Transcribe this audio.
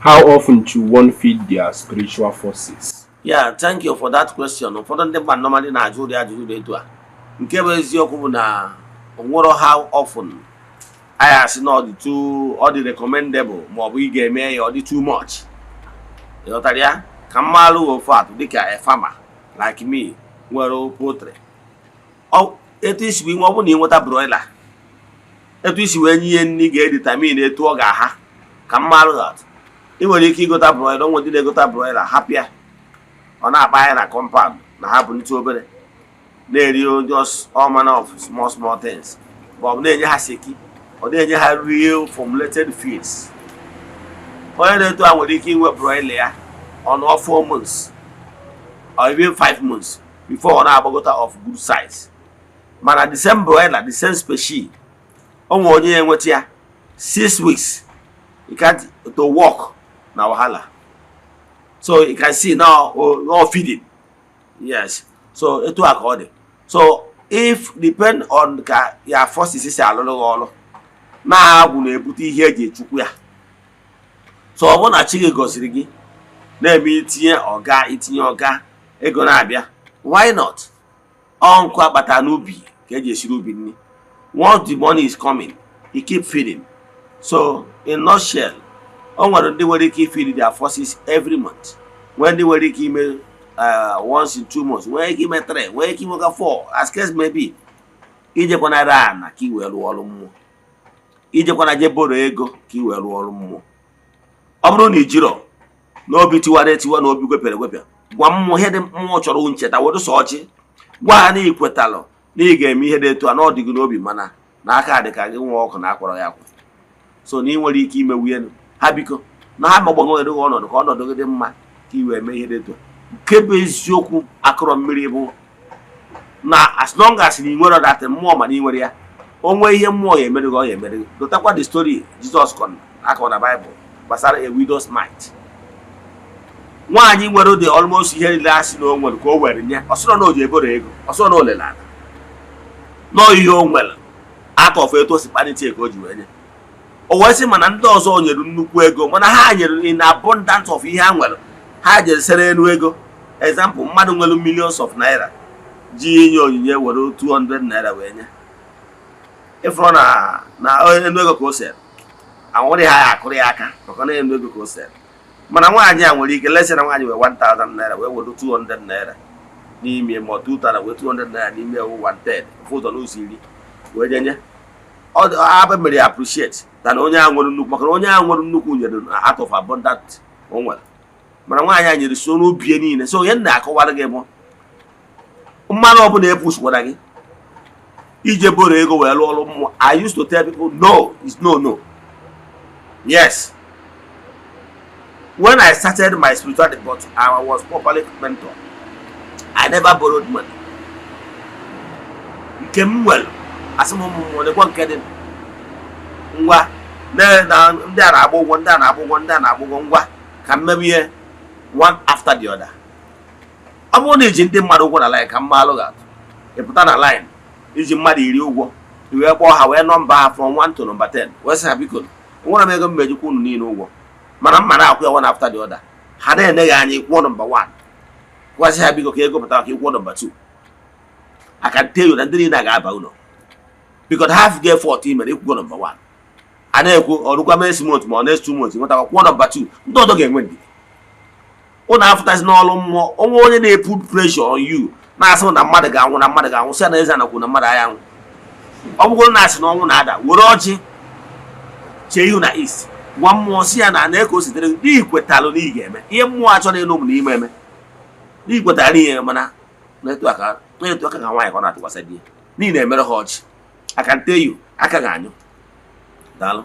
How often should one feed their spiritual forces? Yeah, thank you for that question. Ụfọdụ ndị mmadụ normally na-ajụ ụdị ajụjụ dị etu a. Nke bụ eziokwu bụ na onwero how often anyị asị na ọ dị too, ọ dị recommendable, ma ọ bụ ị ga-eme ya ọ dị too much. Ịghọtara ya? Ka mmalụ ofu atụ, dịka a farmer like me nwere poultry, etu isi wee nwe, ọ bụrụ na ị nweta broiler, etu isi wee nye ihe nri ga-edetermine etu ọ ga-aha. Ka mmalụ atụ, ị nwere ike ịgota broiler, onwe ndị na-egota broiler, hapụ ya ọ na-akpa ya na compound na ha bulite obere, na-eri just all manner of small small things, ma ọ bụ na-enye ha seki, ọ na-enye ha real formulated feeds. Onye na-eto a nwere ike inwe broiler ya ọ nọ 4 months or even 5 months before ọ na-agbagota of good size. Mana the same broiler, the same species, o nwere onye ya enweta ya 6 weeks, you can't to work na wahala. So you can see now, oh, no feeding. Yes, so etu a ka ọ dị. So if depend on ka ya forces si alụrụ gị ọrụ na-agwụ na-ebute ihe eji echukwu ya. So ọ bụrụ na chi gị gọziri gị na-eme itinye ọga, itinye ọga, ego na-abịa, why not? Ọ nkụ akpata n'ubi ka eji esiri ubi nri. Once the money is coming, you keep feeding. So in nutshell, o nwere ndị nwere ike ifeed their forces every month, nwee ndị nwere ike ime once in 2 months, nwee ike ime three, nwee ike imeka four, as case may be. Ijekwanara ana ka i wee rụọ ọrụ mmụọ, ijekwana je borrow ego ka i wee rụọ ọrụ mmụọ. Ọ bụrụ na i jirọ n'obi tiwara etiwa na obi gwepịara egwepịa, gwa mmụọ ihe dị mmụọ chọrọ ncheta, were sọ ọchị gwa ha na ikwetalụ na ị ga-eme ihe dị etu a, na ọ dị gị n'obi, mana na aka dị ka gị nwa ọkụ na akpọrọ ya akwa. So na ị nwere ike imewu elu ha, biko, na ha magbanwere gị ọnọdụ ka ọnọdụ gị dị mma ka ị wee mee ihe dị etu a. Nke bụ eziokwu akụrọ mmiri bụ na as long as na ị nwere that mmụọ, mana ị nwere ya, o nwee ihe mmụọ ya emere gị, ọ ya emere gị. Dotakwa the story Jizọs kọrọ akọ na Baịbụl gbasara a widow's mite. Nwaanyị nwere dị almost ihe niile a sị na o nwere ka o were nye. Ọ sịrọ na o ji eboro ego, ọ sịrọ na o lere ala nọọ, ihe o nwere out of etu o si kpanite ka o ji wee nye. O wee sị mana ndị ọzọ nyere nnukwu ego, mana ha nyere in abundance of ihe ha nwere, ha jere sere elu ego. Example, mmadụ nwere millions of naira ji inye onyinye, were 200 naira wee nye, ịfụrụ na enu ego ka o sere, anwụrị ha ya akụrụ ya aka maka na enu ego ka o sere. Mana nwaanyị a nwere ike lesi na nwaanyị wee 1000 naira wee were 200 naira n'ime, ma ọ 2000 wee 200 naira n'ime ewu 1/3, ofu ụzọ n'ụzọ iri wee nye nye ọ abụ mere ya appreciate than onye ahụ nwere nnukwu, maka na onye ahụ nwere nnukwu nyere out of abundant o nwere, mana nwaanyị a nyere so n'obi niile. So onye na-akọwara gị bụ mmanụ ọbụla epushkwara gị ije borrow ego wee lụọ ọrụ mmụọ, I used to tell people no is no no. Yes, when I started my spirituality, but I was properly mentored, I never borrowed money. Nke m nwere, asị m ụmụ mmụọ nekwa nke dị ngwa na ndị a na-agba ụgwọ, ndị a na-agba ụgwọ, ndị a na-agba ụgwọ, ngwa ka m mebe ihe one after the other. Ọ bụrụ na iji ndị mmadụ ụgwọ na line, ka mma alụ ga-atụ, ị pụta na line iji mmadụ 10 ụgwọ, i wee kpọọ ha, wee nọmba ha from 1 to number 10, wee sị ha, biko, nwere m ego m mejikwa unu niile ụgwọ, mana mma na-akwụ ya one after the other. Ha na-ene gị anya, ịkwụọ nọmba 1, gwasị ha, biko, ka ego pụtara ka ịkwụọ nọmba 2. I can tell you na ndị niile ga-aba ụlọ because half get 14 mere ịkwụgo nọmba 1, a na-ekwu ọrụkwa next month ma ọ next 2 months nwetakwa kwụọ nọmba 2. Ndị ọzọ ga-enwe ndidi. Ụnụ afụtazi n'ọrụ mmụọ onwe onye na-eput pressure on you, na-asị na mmadụ ga-anwụ, na mmadụ ga-anwụ, sị na eze anakwu na mmadụ agha anwụ. Ọ bụgoro na asị na ọnwụ na-ada, were ọjị chee ihu na east, gwa mmụọ si ya na na ka o sitere gị n'ikwetalụ na ị ga-eme ihe mmụọ achọrọ ịnụ bụ na ime eme n'ikwetara ihe. Mana na-etu aka na-etu aka ka nwaanyị ka ọ na-atụkwasị di ya n'ihi na emere ha ọchị. I can tell you, aka ga-anyụ. Daalụ.